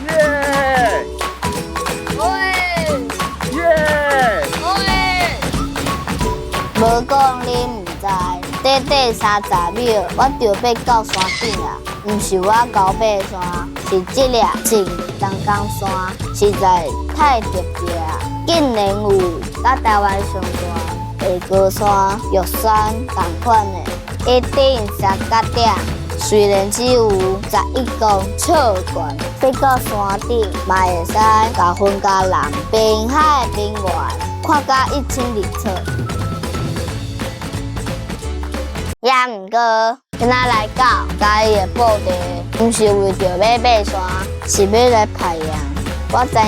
耶！喂耶！喂，無講你毋知，短短30秒，我就爬到山頂啊！毋是我𠢕爬山，是這粒種東江山，實在太特別啊！竟然有佮台灣上大的高山玉山仝款的，一頂三角點。雖然只有11公尺懸，爬到山頂嘛會使共雲嘉南濱海平原看甲一清二楚。也毋過，今仔來到嘉義的布袋，毋是為著欲爬山，是欲來拍鹽。我知影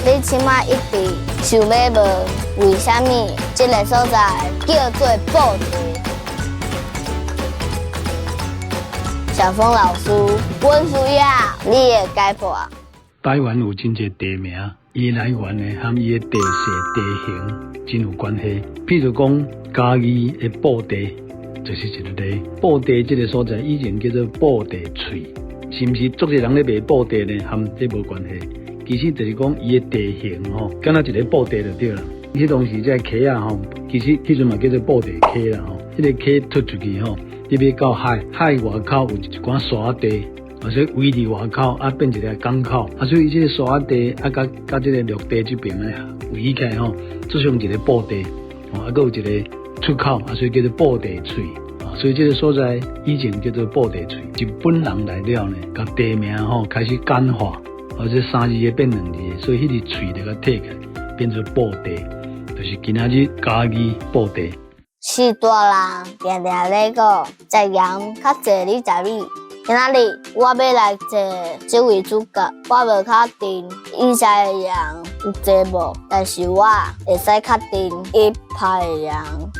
你這馬一直想欲問，為啥物這个所在叫做布袋？小峰老師，阮需要你的解破。台灣有真濟地名，伊來源呢，和伊的地勢地形真有關係。譬如講，嘉義的布袋就是一個例。布袋這個所在以前叫做布袋喙，是毋是足濟人咧賣布袋呢？和這無關係。其實就是講伊的地形吼，敢若一个布袋就對啦。彼當時這个溪仔吼，其實彼陣嘛叫做布袋溪啦吼。彼个溪突出去吼，入去到海，海外口有一寡沙地，啊，所以圍佇外口啊變一个港口，啊，所以這个沙地啊，佮佮這个陸地這邊咧圍起來吼，做成一个布袋，哦，啊，閣有一个出口，啊，所以叫做布袋喙，啊，所以這个所在以前叫做布袋喙。日本人來了呢，共地名吼開始簡化，或者三字的變兩字的，所以彼个喙就共提起來，變做布袋，就是今仔日嘉義布袋。是大人定定咧講，食鹽較濟你食米。今仔日我欲來坐這位主角，我無確定伊食的鹽有濟無，但是我會使確定伊拍的鹽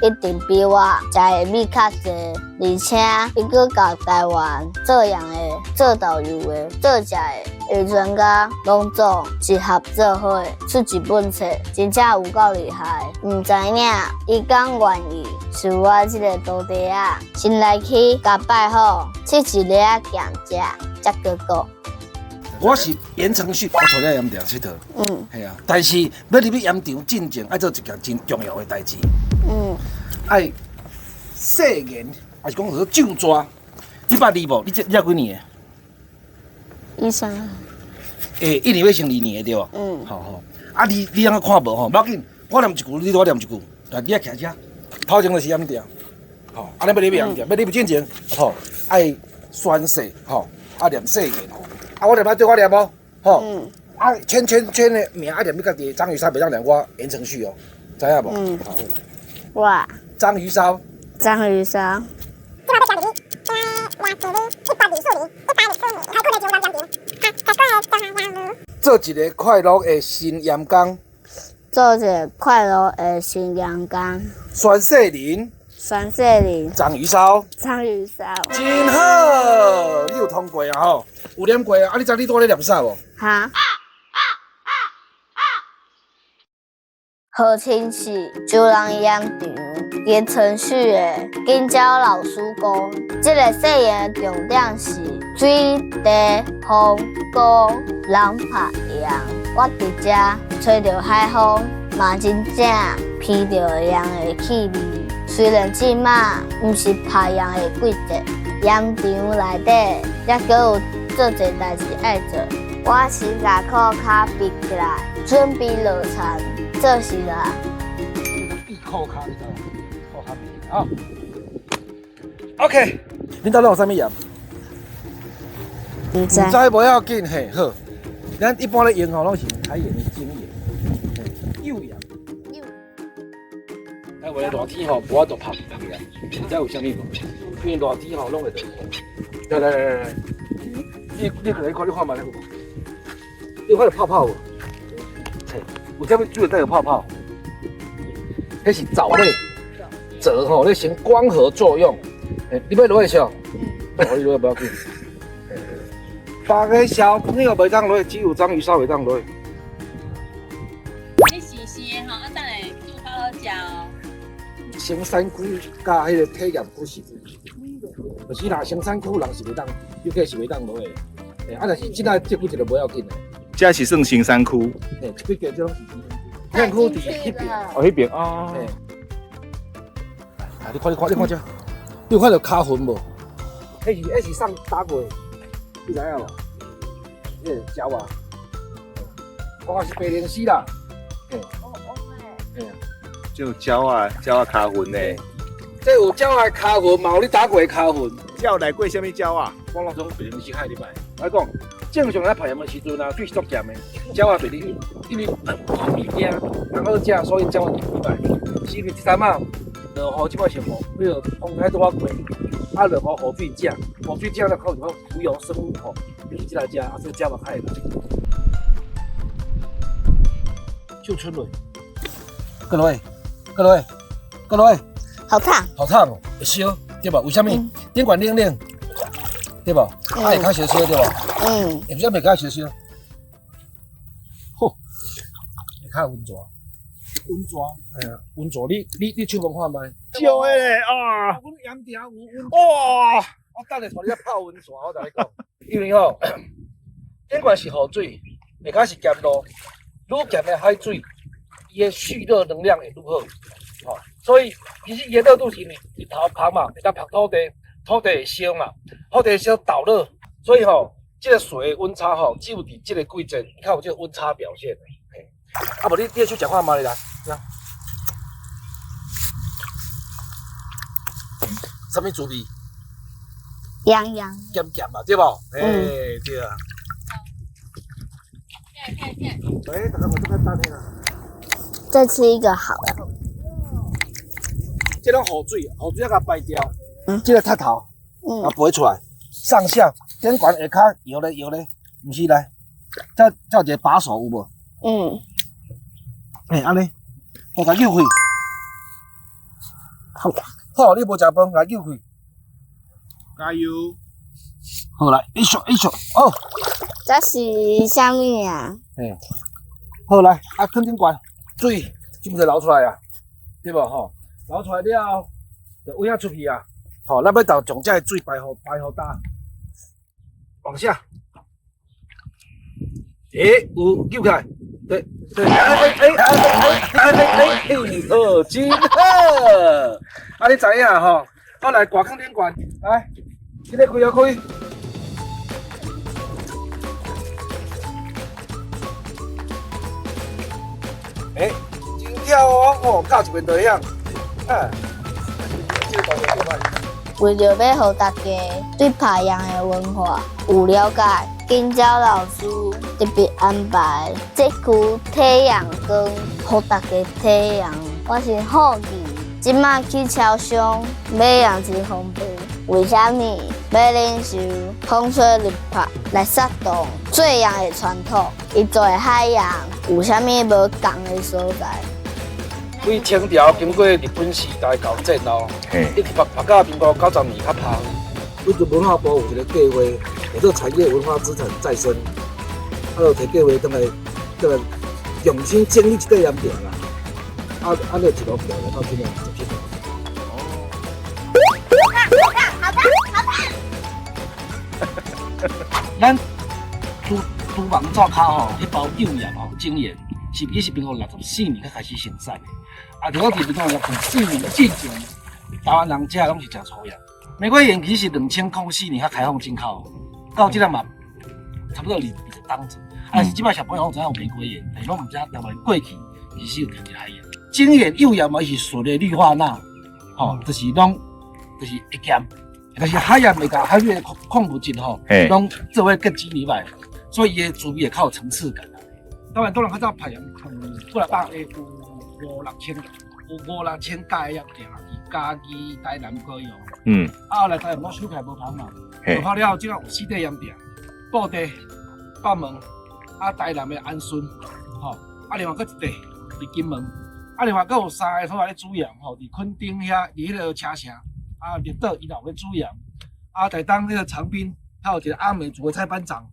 一定比我食的米較濟，而且伊閣共台灣做鹽的、做豆油的、做食的的專家攏總集合做伙出一本冊，真正有夠厲害。毋知影伊敢願意收我這个徒弟仔，先來去共拜訪，試一粒仔鹹食，才閣講。我是鹽埕區，我帶你來鹽埕𨑨迌。係啊，但是欲入去鹽埕進前，愛做一件真重要的代誌。愛誓言，抑是講說咒逝。你捌字無？你這你才幾年的？醫生。欸，一年欲升二年的對無？嗯。好好。啊，你按怎看無吼？無要緊，我念一句，你對我念一句。來，你愛徛遮，頭前就是鹽埕。吼，啊，你欲入去鹽埕，欲入去進前，吼，愛宣誓，吼，啊念誓言吼。啊，我念愛對我念無？吼。啊，圈圈圈的名愛念你家己的章魚燒袂當念我言承旭哦，知影無？嗯。好。哇。章魚燒。章魚燒。做一个快樂的新鹽工。做一个快樂的新鹽工。宣誓人。宣誓人。章魚燒。章魚燒。真好，你有通過啊吼？有念過啊？啊，你知你拄仔咧念啥無？哈？號稱是石人鹽埕言承旭的金蕉老師講，這个誓言的重點是水、地、風、光、人拍鹽。我佇遮吹著海風，嘛真正聞著鹽的氣味。雖然這馬毋是拍鹽的季節，鹽埕內底猶閣有足濟代誌愛做。我先共褲跤閉起來，準備落田做事啦。閉褲跤，你知無？褲跤閉起來啊。OK，恁兜攏有啥物鹽？毋知。毋知無要緊，嘿，好。咱一般咧用吼，攏是海鹽的精鹽，嘿，幼鹽。台灣的熱天吼，無法度曝曝鹽，你知為啥物無？因為熱天吼，攏會落雨。來來來來來，你過來看，你看覓有無？你有看著泡泡無？切，有啥物水會帶有泡泡？彼是藻類，藻吼咧行光合作用。欸，你欲落去燒？哦，你落去無要緊。別个小朋友袂當落去，只有章魚燒會當落去。你生生的吼，啊等下煮較好食哦。生產區佮彼个體驗區是，就是若生產區人是袂當，遊客是袂當落去。啊，但是這擺這幾一個無要緊的。這是算深山區。嘿，這幾個這攏是深山區，佇彼邊。哦，彼邊哦。啊，你看，你看，你看這，你有看著跤痕無？彼是送打過的，你知影無？彼個鳥仔，我是白鷺鷥啦。嘿，嘿。這有鳥仔跤痕呢。這有鳥仔跤痕，嘛有你打過的跤痕。這有來過啥物鳥仔？我攏總白鷺鷥較會入來。我講，正常咧曬鹽的時陣啊，水是足鹹的，鳥仔袂入，因為物件人好食，所以鳥仔就入來。是因為這陣仔落雨，這擺是雨，比如風台拄仔過，啊落雨雨水食，雨水食了靠就講浮游生物吼，就是這來食，啊所以鳥嘛較會來。手伸落，過落，過落，過落。好燙，好燙哦，會燒對無？為啥物？頂懸冷冷，對無？啊會較燒燒對無？嗯。為啥物會較燒燒？好，會較溫泉，溫泉，哎呀，溫泉，你手摸看覓？少的咧啊！阮鹽埕有溫泉。哇！我等下帶你去泡溫泉，我共你講。因為吼，頂懸是雨水，下跤是鹹露，愈鹹的海水，伊的蓄熱能量會愈好。吼，所以其實伊的熱度是因為日頭曬嘛，會當曬土地，土地會燒嘛，土地會燒導熱，所以吼，這個水的溫差吼，只有佇這個季節較有這個溫差表現。嘿，啊無你的手食看覓啦，來，啥物滋味？癢癢。鹹鹹嘛，對無？欸，對啊。欸，大家無這簡單的啦。再吃一個好了。這攏雨水，雨水仔共排掉。這個鐵頭，啊，拔出來，上下頂懸下跤搖咧搖咧，毋是來，這這有一個把手有無？嗯。欸，按呢，我共扭開。好。好，你無食飯，共扭開。加油！好來，一手一手，好。這是啥物啊？嘿，好來，啊，囥頂懸，水這毋是流出來啊，對無吼？流出來了後，就往遐出去啊！吼，咱欲將這个水排予焦，往下。欸，有扭起來，對對，哎哎哎哎哎哎哎，好，真好！啊，你知影吼？我來掛囥頂懸，來，這个開啊開。欸，真巧哦，哦，教一遍就會曉。為著欲予大家對拍鹽的文化有了解，今朝老師特別安排這區體驗館，予大家體驗。我是好奇，這擺去超商買鹽真方便，為啥物欲忍受風吹日曬來殺動做鹽的傳統？伊做的海鹽有啥物無仝的所在？對清朝經過日本時代到戰後，一直曝曝到民國90年較曝。阮陣文化部有一個計劃，叫做產業文化資產再生，啊，就提計劃轉來轉來重新整理這塊鹽埕啦。啊啊，就一路行來到這擺17年。哦。好的，好的，好的。咱廚廚房灶跤吼，彼包幼鹽吼，精鹽，是伊是民國64年才開始生產的。啊，就講佇民國64年之前，台灣人食攏是食粗鹽。玫瑰鹽其實是2004年才開放進口，到這擺嘛差不多二十冬子。啊，是這擺小朋友攏知影有玫瑰鹽，但是攏毋知影台灣過去其實有提海鹽。精鹽、幼鹽嘛，伊是純的氯化鈉，吼，就是攏就是會鹹，但是海鹽會共海水的礦物質吼，攏做伙結晶入來，所以伊的滋味會較有層次感。當然，當然較早曬鹽，幾若百個有五六千，有五六千家的鹽埕，佇嘉義、台南、高雄。啊，後來台南攏收起來無芳嘛，無芳了後，這擺有四塊鹽埕，布袋、北門、啊台南的安順，吼，啊另外閣一塊佇金門，啊另外閣有三个所在咧煮鹽，吼，佇墾丁遐，佇彼个車城，啊綠島伊也有咧煮鹽，啊台東彼个長濱，還有一个阿美族的蔡班長，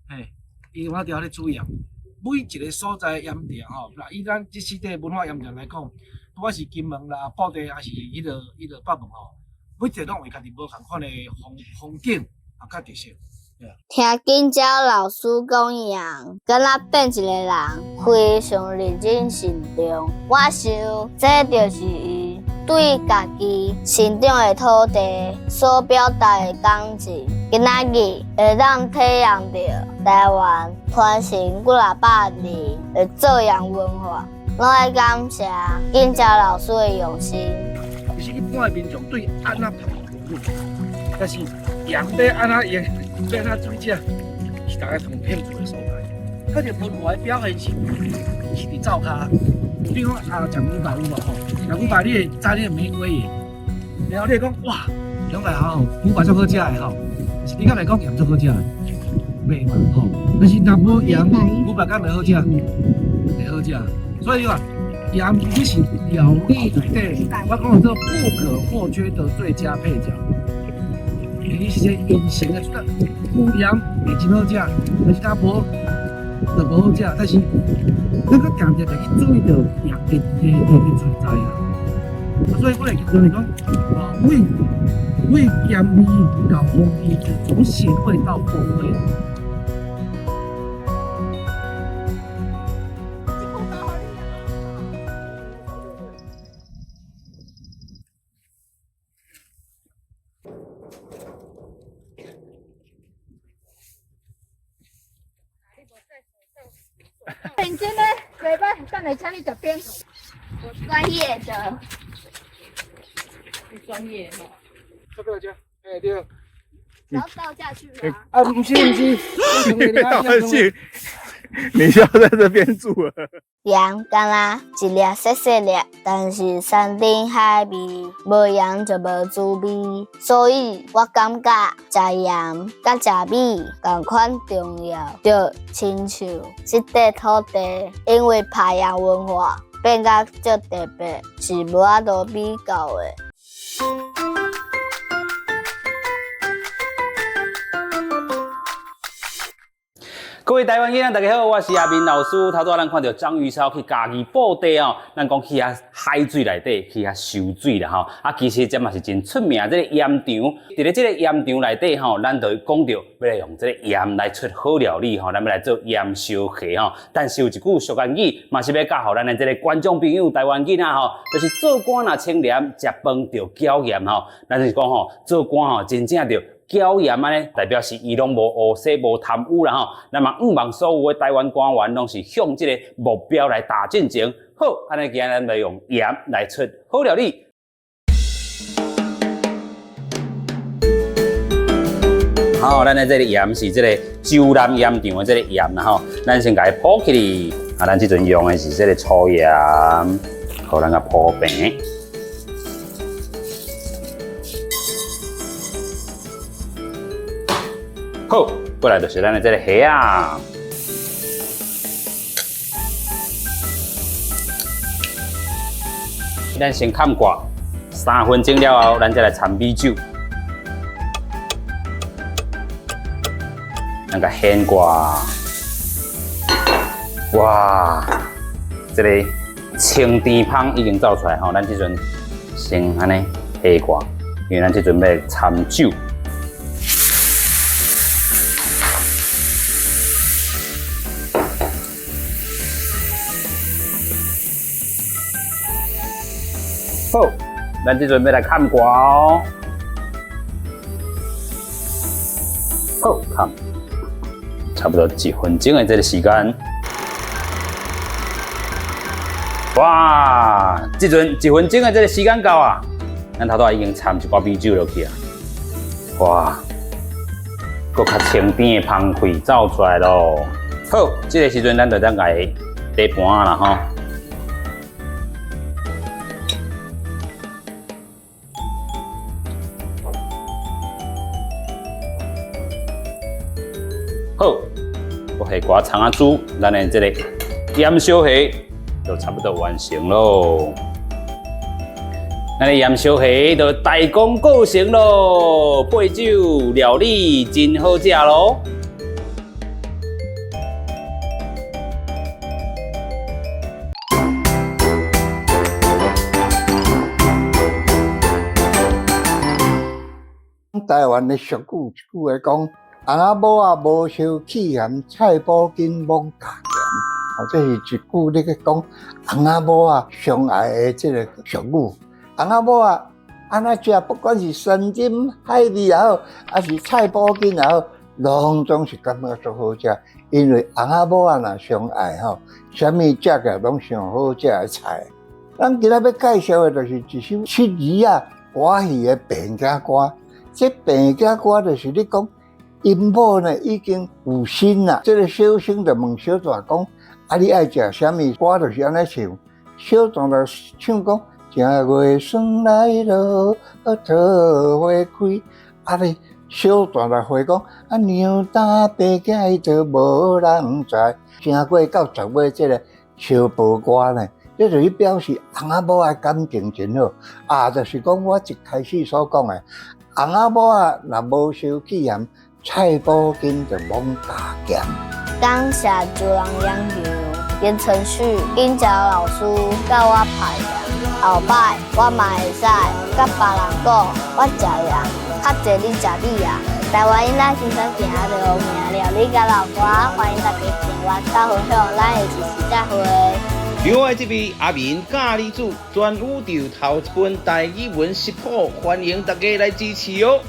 嘿，伊有伫遐咧煮鹽。每一个所在鹽埕吼，若以咱這四塊文化鹽埕來講，不管是金門啦、布袋，抑是彼个北門吼，每一个攏有家己無仝款的風景啊，佮特色。聽緊鳥老師講鹽，敢若變一个人，非常認真慎重。我想，這就是伊對家己成長的土地所表達的感情。今仔日會當體驗著台灣傳承幾若百年的做鹽文化，攏愛感謝緊鳥老師的用心。其實一般的民眾對按怎曬無但是鹽欲按怎用，欲按怎水食，是大家同興趣的所在。佢這文化的表現是是佇灶跤。比如講啊，食牛排有無吼？食牛排你會知你會美味的，然後你會講哇，兩個好好，牛排足好食的吼。但是你敢會講鹽足好食的？袂嘛吼。但是若無鹽，牛排敢會好食？袂好食。所以話鹽其實是料理內底，我講做不可或缺的最佳配角。伊是一個隱形的，有鹽會真好食，但是若無就無好食。但是咱閣定定會去注意著鹽的存在啊。所以我會就是講，啊，為為鹽味到風味，從鹹味到風味。認真的，袂歹，等下請你食冰。我專業的。你專業吼。這個吃，哎對。要倒下去嗎？啊，毋是毋是，是，你要在這邊住了。鹽敢若一粒細細粒，但是山珍海味，無鹽就無滋味。所以我感覺食鹽佮食米仝款重要，就親像這塊土地，因為曬鹽文化變甲足特別，是無法度比較的。各位台灣囡仔，大家好，我是阿明老師。頭拄仔咱看著章魚燒去嘉義布袋哦，咱講去遐海水內底去遐收水啦吼。啊，其實這嘛是真出名這個鹽場。佇咧這個鹽場內底吼，咱就講著欲來用這個鹽來出好料理吼，咱欲來做鹽燒蝦吼。但是有一句俗諺語，嘛是欲教予咱的這個觀眾朋友、台灣囡仔吼，就是做官若清廉，食飯著繳鹽吼。咱就是講吼，做官吼真正著繳鹽按呢，代表是伊攏無烏洗無貪污啦吼。咱嘛向望所有的台灣官員攏是向這個目標來打進前。好，按呢今日咱來用鹽來出好料理。好，咱的這個鹽是這個洲南鹽場的這個鹽啦吼。咱先共伊鋪起來。啊，咱這陣用的是這個粗鹽，好，咱共鋪平。好，過來就是咱的這個蝦仔。咱先崁蓋3分鐘了後，咱再來摻米酒。咱共掀蓋。哇，這個清甜香已經走出來吼，咱這陣先按呢下蓋，因為咱這陣欲摻酒。好，咱這陣欲來崁蓋哦。好，崁，差不多1分鐘的這個時間。哇，這陣1分鐘的這個時間到啊，咱頭拄仔已經摻一寡米酒落去啊。哇，閣較清甜的香氣走出來囉。好，這個時陣咱就當共伊底盤啦吼。好，閣下寡蔥仔珠，咱的這個鹽燒蝦就差不多完成囉。咱的鹽燒蝦就大功告成囉，配酒料理真好食囉。台灣的俗語一句話講。翁仔某仔無相去嫌，菜脯筋罔加鹹。哦，這是一句咧講翁仔某仔相愛的這个俗語。翁仔某仔按怎食，不管是山珍海味也好，抑是菜脯筋也好，攏總是感覺足好食。因為翁仔某仔若相愛吼，啥物食起來攏上好食的菜。咱今仔欲介紹的就是一首七兒仔歌戲的病囝歌。這病囝歌就是咧講，𪜶某呢已經有身啦。這个小生就問小大講：啊，你愛食啥物？歌就是按呢唱。小大就唱講：正月酸來囉，桃花開。啊咧，小大就回講：啊，娘擔白囝伊都無人知。正月到十月這个相報歌呢，這就是表示翁仔某仔感情真好。啊，就是講我一開始所講的，翁仔某仔若無相去嫌，菜脯筋就罔加鹹。感謝主人養牛，言承旭、英腳老師教我拍鹽。後擺我嘛會使佮別人講，我食鹽較濟你食米啊。台灣囡仔輕鬆行著名料理佮老歌，歡迎大家訂閱佮分享，咱下一次再會。另外這位阿明教你煮全宇宙頭一本台語文食譜，歡迎大家來支持哦。